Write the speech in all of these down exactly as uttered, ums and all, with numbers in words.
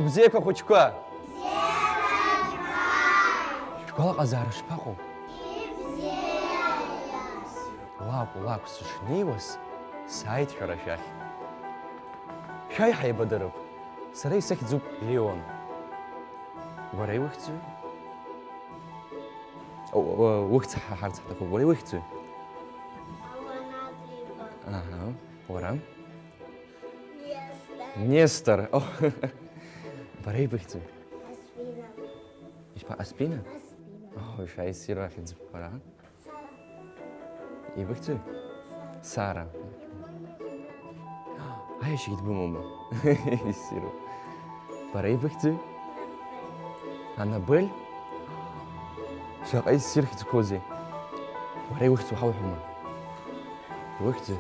Бзиақәа хәыҷқәа! Шәгәалаҟазаара шԥаҟоу? Лакә, лакә сышнеиуаз, сааит шәара шәахь. Шәааи ҳаибадырып. Сара исыхьӡуп Леон. Уара иухьӡуи? О, о, ухьӡ ҳаҳарц ҳҭахуп. Уара иухьӡуи? Алана Андреева. Аҳа. Уара? Нестор. Нестор. О. Бара ибыхьӡуи? Аспина. Ишԥа, Аспина? Аспина. О, ишаиссиру ахьӡ бара. Сара. Ибыхьӡуи? Сара. Сара. Аиашьагьы дбымоума? Иссиру. Бара ибыхьӡуи? Анабель? Шаҟа иссир хьӡқәоузеи? Уара иухьӡ уҳауҳәома? Иухьӡуи?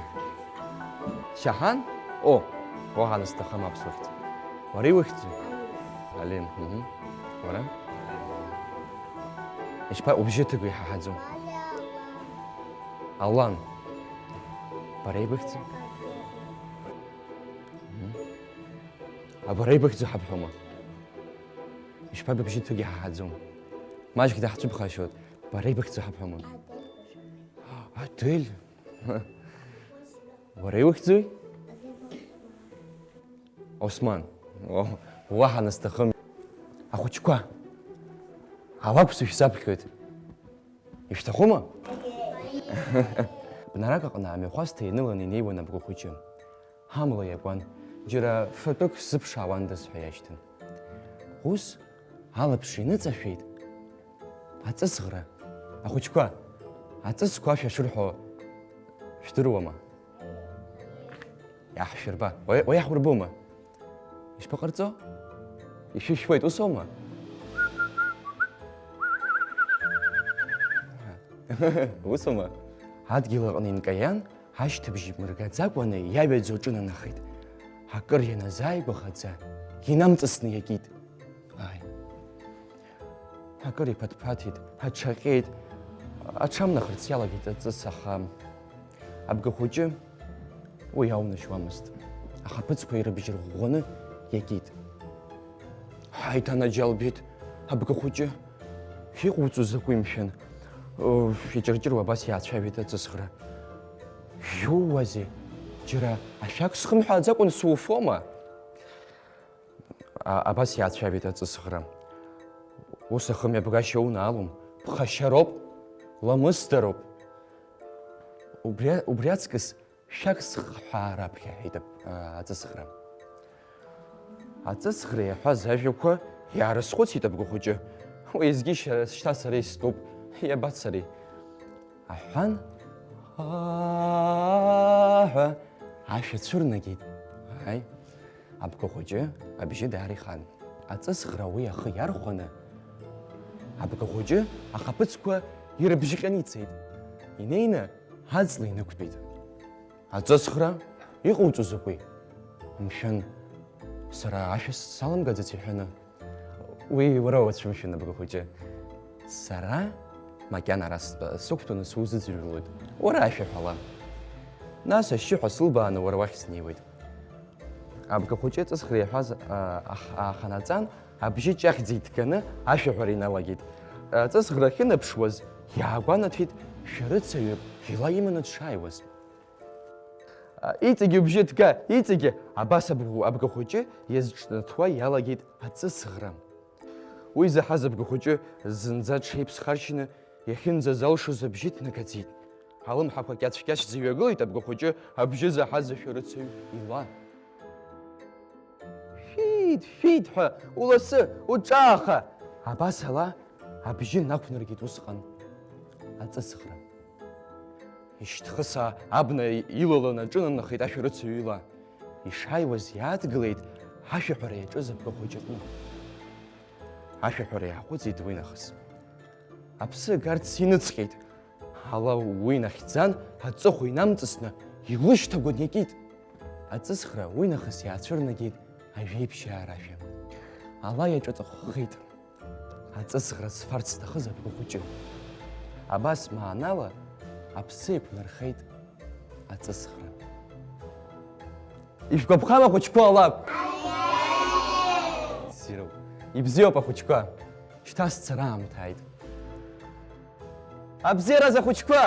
Шьаҳан? О, уаҳа насҭахым аԥсуа хьӡ. Уара иухьӡуи? Алин, мгм. Уара? Ишԥа, убжьы ҭыгоу иҳаҳаӡом? Алан. Бара ибыхьӡу? Мгм. А бара ибыхьӡу ҳабҳәома? Ишԥа, быбжьы ҭыгоу иҳаҳаӡом? Маҷк даҳцәыԥхашьоит. Бара ибыхьӡу ҳабҳәома? Адель. Адель? Уара иухьӡуи? Осман. О, уаҳа насҭахым. Ахәыҷқәа, алакә сышәзаԥхьоит. Ишәҭахума? Бнарак аҟны амҩахәасҭа ианыланы инеиуан абгахәыҷы. Ҳамла иакуан, џьара фатәык сзыԥшаауандаз ҳәа иашьҭан. Ус, алаԥш иныҵашәеит. Аҵысӷра. Ахәыҷқәа, аҵысқәа ашәа шырҳәо шәдыруама? Иаҳшәырба. Уа-, уаиаҳурбома? Ишԥаҟарҵо? Ишәышәуеит, усоума? Усоума? Адгьыл аҟны инкаиан, ашьҭыбжь мыргаӡакәаны иаҩаӡо аҿынанахеит. Акыр ианазааигәахаӡа, инамҵасны иакит. Ааи. Акыр иԥаҭԥаҭит, аҽаҟьеит, аҽамнахырц иалагеит аҵыс, аха абгахәыҷы уи аунашьуамызт. Ахаԥыцқәа ирыбжьырӷәӷәаны иакит. Ҳаиҭанаџьалбеит абгахәыҷы. Иҟауҵо закәи, мшәан? О, иҷырҷыруа абас иаацәажәеит аҵысӷра. Иууазеи? Џьара ашәак схымҳәааӡакәан суфома? А, абас иаацәажәеит аҵысӷра. Ус ахымҩаԥгашьа унаалом, ԥхашьароуп, ламысдароуп. Убри, убри аҵкыс шәак схҳәаа раԥхьа, ҳәеит ап-, а, аҵысӷра. Аҵысӷра иаҳәаз ажәақәа иаарызхәыцит абгахәыҷы. Уеизгьы шьара, шьҭа сара истәуп, иабацари? Аҳәан, аа ҳәа ашәа цәырнагеит. Ааи, абгахәыҷы абжьы даара ихан. Аҵысӷра уи ахы иархәаны, абгахәыҷы ахаԥыцқәа ирыбжьҟьаны ицеит. Инеины аҵла инықәтәеит. Аҵысӷра, иҟауҵо закәи? Мшәан, сара ашәа саламгаӡац иҳәаны. Уи уара уацәымшәан, абгахәыҷы. Сара макьана ара стәа-, сықәтәаны сузыӡырҩлоит. Уара ашәа ҳәала. Нас ашьшьыҳәа сылбааны уара уахь снеиуеит. Абгахәыҷы аҵысӷра иаҳәаз, а, ах-, ааханаҵан, абжьы ҷахьӡа иҭганы ашәаҳәара иналагеит. Аҵысӷра ахьынаԥшуаз, иаагәанаҭеит шәарыцаҩык ила иманы дшааиуаз. Иҵегьы убжьы ҭга, иҵегьы! Абас абгахәыҷы иазҿнаҭуа иалагеит аҵысӷра. Уи заҳаз абгахәыҷы зынӡа дшеиԥсхаршьны иахьынӡазалшоз абжьы ҭнагаӡеит. Алымҳақәа кьацә-кьацәӡа иҩагылеит абгахәыҷы абжьы заҳаз ашәарыцаҩ ила. Шәиит, шәиит ҳәа, уласы, уҿааха! Абас ала абжьы нақәнаргеит усҟан аҵысӷра. Ишьҭхысаа абна илаланы аҿынанахеит ашәарыцаҩ ила. Ишааиуаз иаадгылеит ашәаҳәара иаҿыз абгахәыҷ аҟны. Ашәаҳәара иаҟәыҵит уи нахыс. Аԥсы агарц иныҵҟьеит. Ала уи нахьӡан, аҵыхәа инамҵасны илышьҭагәан иакит. Аҵысхра уи нахыс иаацәырнагеит ажәеиԥшьаа рашәа. Ала иаҿаҵахәхеит. Аҵысхра зфарц зҭахыз абгахәыҷы. Абас маанала аԥсы еиқәнархеит аҵысхра. Ишәгәаԥхама, ахәыҷқәа, алакә? Ибзиоуп, ахәыҷқәа. Шьҭа сцара аамҭа ааит. Абзиараз, ахәыҷқәа!